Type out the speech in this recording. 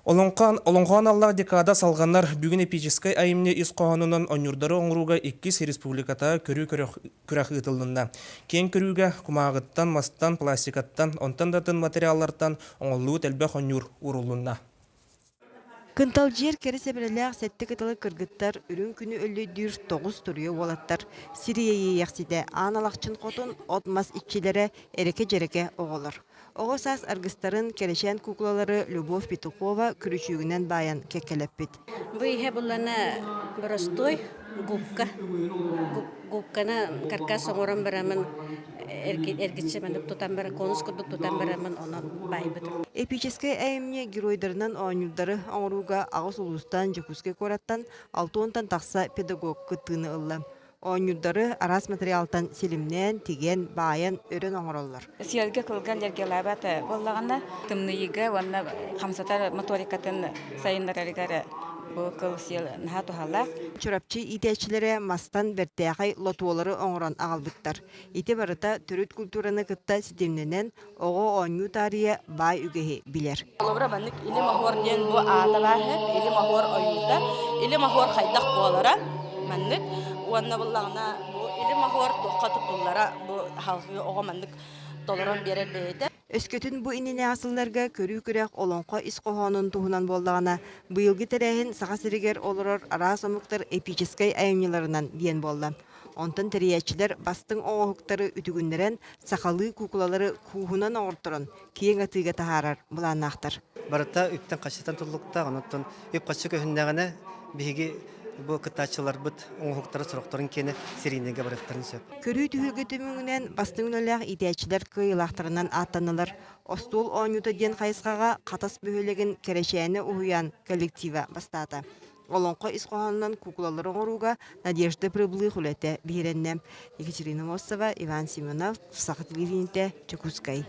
Олоҥхо аналлаах декада салҕанар. Бүгүн эпическэй айымньы ис хоһоонунан оонньуурдары оҥорууга иккис республикатааҕы көрүү күрэх ыытылынна. Киэҥ көрүүгэ кумааҕыттан, мастан, пластикаттан, онтон да атын материаллартан оҥоһуллубут элбэх оонньуур ууруллунна. Кынталдьыйар кэрэ сэбэрэлээх сэттэ кыталы кыргыттар, үрүҥ күнү өллөйдүүр тоҕус туруйа уолаттар, сир иэйиэхситэ Аан Алахчын хотун, от-мас иччилэрэ, эрэкэ-дьэрэкэ оҕолор. Оҕо саас аргыстарын, кэрэчээн куукулалары Любовь Петухова күрүчүөгүнэн баайан кэккэлэппит. Бу иһэ буллана боростуой губка. Губканы каркас оҥорон бараммын эргиччи маннык тутан баран, конус курдук тутан бараммын онон баайбытым. Эпическэй айымньы геройдарынан оонньуурдары оҥорууга аҕыс улуустан, Дьокуускай куораттан алтыонтан тахса педагог кыттыыны ылла. Оонньуурдары араас материалтан силимнээн, тигэн, баайан, өрөн оҥороллор. Сиэлгэ кылга аллергиялаабат буоллаҕына, тымныйыыга уонна хамсатар моторикатын сайыннарарыгар бу кыл сиэл наһаа туһалаах. Чурапчы иитээччилэрэ мастан бэртээхэй лотуолары оҥорон аҕалбыттар. Ити барыта төрүт культураны кытта ситимнэнэн, оҕо оонньуу таарыйа баай үгэһи билэр. Холобура, маннык илим оһуор диэн бу аата баар үһү, илим оһуор ойуута. Илим оһуор хайдах буолара маннык уонна буллаҕына бу илим оһуор туохха туттуллара бу салгыы оҕо маннык толорон биэрэр бэйэтэ. Өскөтүн бу иннинээҕи сылларга көрүү-күрэх олоҥхо ис хоһоонун туһунан буоллаҕына, быйылгы тэрээһин Саха сиригэр олорор араас омуктар эпическэй айымньыларынан диэн буолла. Онтон тэрийээччилэр бастыҥ оҥоһуктары үтүгүннэрэн, сахалыы куукулалары кууһунан оҥорторон, киэҥ атыыга таһаарар былааннаахтар. Барыта үптэн-харчыттан тутулуктаах, онон үп-харчы көһүннэҕинэ, биһиги бу кыттааччыларбыт оҥоһуктара сорохторун киэнэ серийнэйгэ барыахтарын сөп. Көрүү түһүлгэ түмүгүнэн бастыҥ үлэлээх иитээччилэр кыайыылаахтарынан ааттаннылар. Остуол оонньуута диэн хайысхаҕа Хатас бөһүөлэгин Кэрэчээнэ уһуйаан коллектива бастаата. Олоҥхо ис хоһоонунан куукулалары оҥорууга Надежда Прибылых үлэтэ биһирэннэ. Екатерина Мостова, Иван Семенов, Саха телевидениетэ, Дьокуускай.